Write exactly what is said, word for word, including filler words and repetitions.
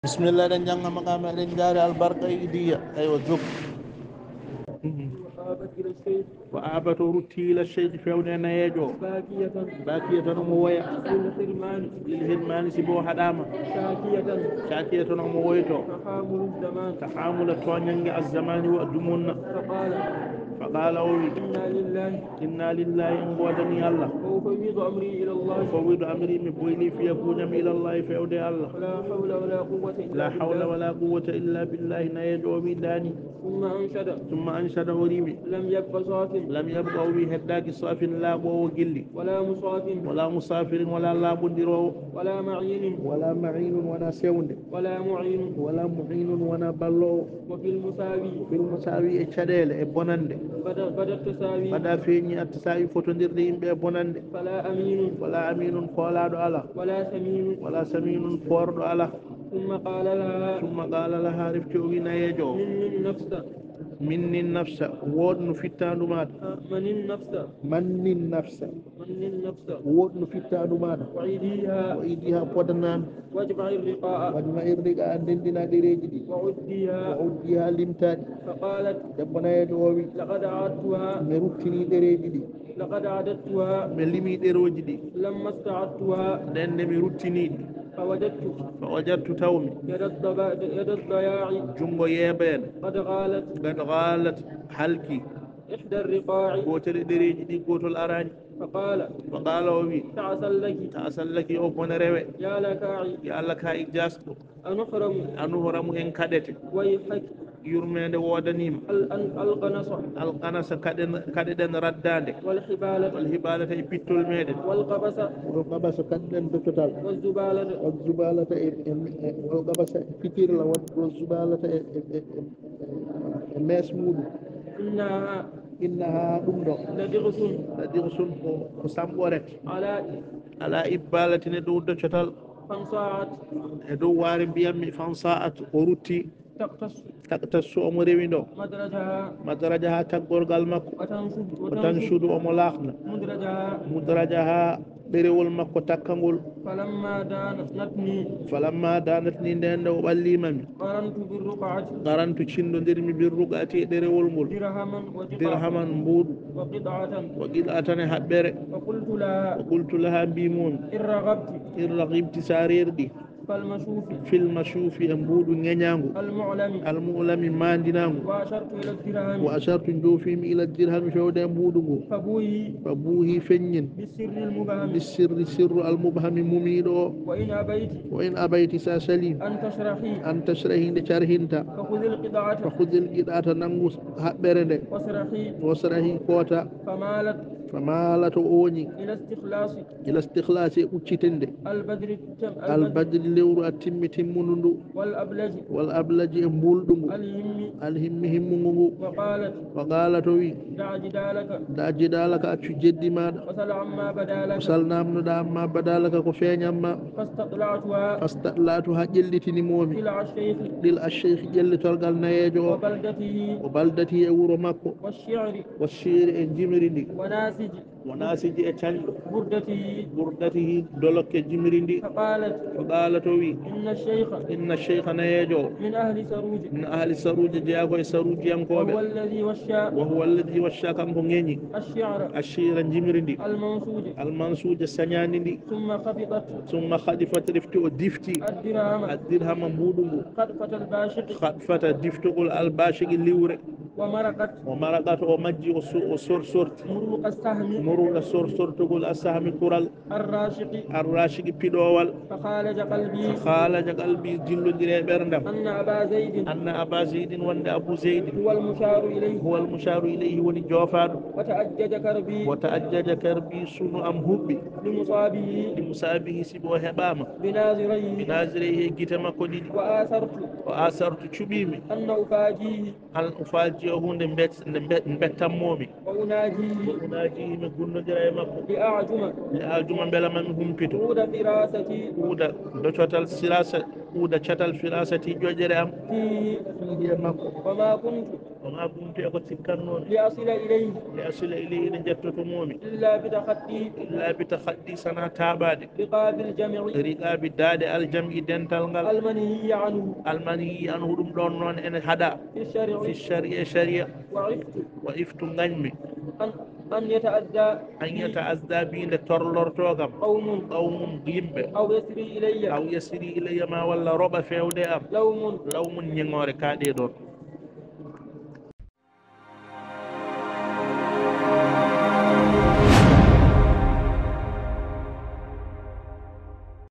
Bismillah, eɗen jannga maqaama, eɗen njaari albarka e idiya. Aywa, jok. Mhm. وآبت إلى الشيخ Wa abata, o rutti ila cheikh fewde e nayeejo o. باكية Bakiya tan omo woya. للحرمان Lil hirmani, sibo o haɗaama. شاكية Cakiya tan omo woyto. تحامل الزمان Tahamula tooñannge azzamani wa dumunna. فقال Faqala o wi, إنا لله inna lillahi, en ngoodani Allah. وأفوض أمري إلى الله Fawwidu amri, mi boyli fiya kuuñam ila Allahi fewde Allah. ولا حول ولا قوة إلا La hawla بالله wala quwwata illa billahi, nayeejo o wi daani. ثم أنشد Summa anshada, o rimi. لم يبق صاف Lam yabqa, o wi heddaaki, safin laaɓoowo gilli. ولا مصاف Wala musafirin, wala laaɓondiroowo. ولا معين Wala ma'inun, wona sewnde. ولا معين Wala mu'inun, wona balloowo. وفي المساوي Fil musawi, e caɗeele, e bonande. بدا بدا التساوي Bada feeñi attasawi, fotondirde yimɓe e bonande. فلا أمين Wala aminun, koolaaɗo ala. ولا سمين Wala saminun, poorɗo ala. ثم قال لها Summa qala laha, refti o wi nayeejo o. من النفس Minni nafsa, woodnu fittaandu maaɗa. من النفس Mannin nafsa, من النفس woodnu fittaandu maaɗa. وعيديها Wa idiha, podanaan. واجمع الرقاء Wajma irriqa, a ndendina ɗereeji ɗi. وعديها Wa uddiha, limtaaɗi. فقالت Debbo nayeejo o wi, لقد عدتها mi ruttini ɗereeji ɗi. لقد عددتها Mi limi ɗerooji ɗi. لما استعدتها Nden nde mi ruttini ɗi. فوجدت Fa wajadtu, tawmi. يد الضبا- يد الضياع Junngo yeebeende. قد غالت Qad ghalat, halki. إحدى الرقاع Gootel e ɗereeji ɗi, gootol araani. فقال Fa qala, o wi, تعسا لك تعسا لك, o bone rewe. يا لكاعي Ya Allah, ka i jaasɗo. أنحرم Anuhramu, en kaɗete. ويحك Yurmeende woodaniima. الأن- القنص Alqanasa, kaɗen, kaɗeɗen raddaande. والحبالة Wal hibalata, e pittol meɗen. والقبس Wal qabasa, kaɗeɗen doccotal. والزبالة Wal zubalata, e, e, e, wal qabasa, e pitirla, wal, wal zubalata, e, e, e, e, e mees muɗum. إنها Innaha, ɗum ɗo. لدغس La dighsun, ko, ko samɓoret. على Ala ibalatin, e dow doccotal. فانصاعت E dow waare mbiyammi, fansa'at, o rutti. تقتص Taqtassu, omo rewindo. مدرجها Madrajaha, taggorgal makko. وتنشد O وتنشد tanshudu, omo laakna. مدرجها Mudrajaha, ɗerewol makko takkangol. فلما دانتني Falamma danatni, nden nde o ɓallima mi. قرنت بالرقعة Qarantu, cindondirmi, birruqati, e ɗerewol ngol. درهما وقطعة Dirhaman, mbuuɗu. وقطعة Wa qit'atan, e haɓɓere. فقلت لها Wa qultu laha, mbimomi. إن رغبت In raghibti, sa rerɗi. فالمشوف Fil mashufi, e mbuuɗu ŋeñangu. المعلم Al mu'lami, mandinangu. وأشرت إلى الدرهم Wa ashartu, njofimi, ila dirhami, fewde e mbuuɗu ngu. فبوحي Fa buuhi, feññin. بالسر المبهم Bi sirri, sirru al mubhami, mumiiɗo o. وإن أبيت Wa in abayti, sa sali. أن تشرحي An tashrahi, nde carhinta. فخذي القطعة Fa khudhil qit'ata, nangu haɓɓere nde. واسرحي Wasrahi, koota. فمالت Fa malat, o ooñi. إلى استخلاص Ila istikhlasi, e ɓuccitinde. البدر التم- Al badri, lewru at timmi timmundu ndu. والأبلج Wal ablaji, e mbuulɗu ngu. الهم Al himmi, himmungu ngu. وقالت Wa qalat, o wi. دع جدالك Da jidalaka, accu jeddi maɗa. وسل عما بدا لك Sal namnoɗa amma badalaka, ko feeñamma. فاستطلعتها Fastatlatu, ha ƴellitini momi. ضلع الشيخ Lil asheikh, ƴellitorgal nayeejo o. وبلدته O baldati, e wuro makko. والشعر Wa shiiri, e jimiri ndi. وناسج Wa nasiji, e canɗo. بردته Burdatihi, dolokke jimiri ndi. فقالت Fa qalat, o wi. إن الشيخ Inna sheikha, nayeejo o. من أهل سروج Min ahli saruja, jeyaa ko e sarujiyankooɓe. وهو الذي وشى Wa huwa alladhi washa, kanko ŋeñi. الشعر Ashiira, jimiri ndi. المنسوج Al mansuja, sañaandi ndi. ثم خفضت Summa khadifat, refti o difti. الدرهم Addirhama, mbuuɗu ngu. خطفة الباشق Khadfata, diftogol al bashiqi, liwre. ومرقت O maraqat, o majji, o so-, o sorsorti. مروق السهم Muruqa, sorsortogol assahmi, kural. الراشق Ar rashiqi, piɗowal. فخالج قلبي Khalaja qalbi, jillondiri e ɓerndam. أن أبا زيد Anna aba zeydin, wonde abu zeydin. هو المشار إليه Huwa al musharu ilayhi, woni joofaaɗo. وتأجج كربي Wa ta'ajjaja karbi, sunu am huɓɓi. لمصابه Li musabihi, sibu o heɓaama. بناظريه Bi nazirayhi, e gite makko ɗiɗi. وآثرت O asartu, cuɓiimi. أن أفاجيه An ufaji o, huunde mbet-, nde mbet-, mbettammomi. وأناجيه Wa unajihi, mi gunnodira e makko. لأعجم Li ajuma, mbela ma mi humpito. عود فراستي Uuda docotal sirasa, uuda catal firasati, ƴoƴere am. فيه Fiihi, e makko. وما كنت وما كنت أكو تكنون لأصل إليه لأصل إليه إلى جتة مومي إلا بتخطي إلا بتخطي سنة تابادي رقاب الجمع رقاب داد الجمع دنتال نغال المنهي عنه المنهي عنه دم دون نون إن هذا في الشرع في الشريعة شريعة وعفت وإفت غنمي أن أن يتأذى أن يتأذى بي لترلر توغم قوم قوم غيمبة أو يسري إلي أو يسري إلي ما ولا ربا فيودي أم لوم لوم نيغوري كادي دون